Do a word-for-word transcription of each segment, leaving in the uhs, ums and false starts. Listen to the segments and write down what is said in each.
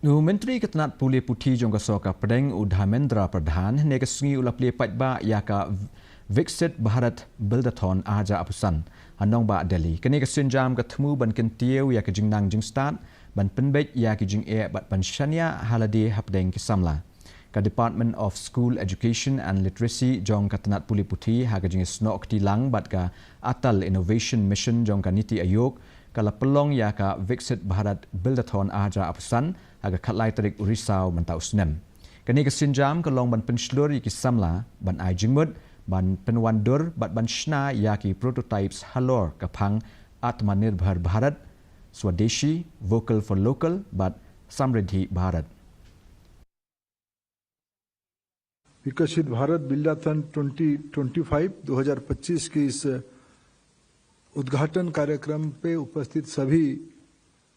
U Myntri ka tnat pule puthi jong ka sorkar pdeng u Dharmendra Pradhan hynne ka sngi u la plie paidbah ïa ka Viksit Bharat Buildathon arhajar arphew san ha nongbah Delhi. Kane ka sienjam ka thmu ban kyntiew ïa ka jingnang jingstad, ban pynbeit ïa ki jingeh bad ban shaniah ha lade hapdeng ki samla. Ka Department of School Education and Literacy jong ka tnat pule puthi ha ka jingïasnoh kti lang bad ka Atal Innovation Mission jong ka NITI Aayog ka la pynlong ïa ka Viksit Bharat Buildathon arhajar arphew san ha ka khatlai tarik u Risaw mynta u snem. Kane ka sienjam ka long ban pynshlur ïa ki samla ban ai jingmut, ban pynwandur bad ban shna ïa ki prototypes halor ka phang Atmanirbhar Bharat, Swadeshi, Vocal for Local bad Samriddhi Bharat. विकसित भारत बिल्डाथन ट्वेंटी ट्वेंटी फ़ाइव, दो हज़ार पच्चीस के इस उद्घाटन कार्यक्रम पे उपस्थित सभी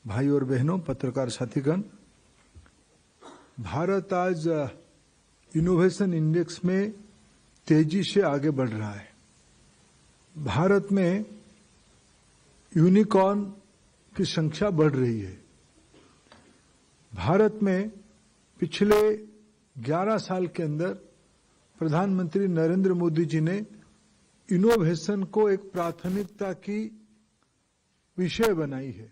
भाई और बहनों, पत्रकार साथीगण, भारत आज इनोवेशन इंडेक्स में तेजी से आगे बढ़ रहा है। भारत में यूनिकॉर्न की संख्या बढ़ रही है। भारत में पिछले ग्यारह साल के अंदर प्रधानमंत्री नरेंद्र मोदी जी ने इनोवेशन को एक प्राथमिकता की विषय बनाई है।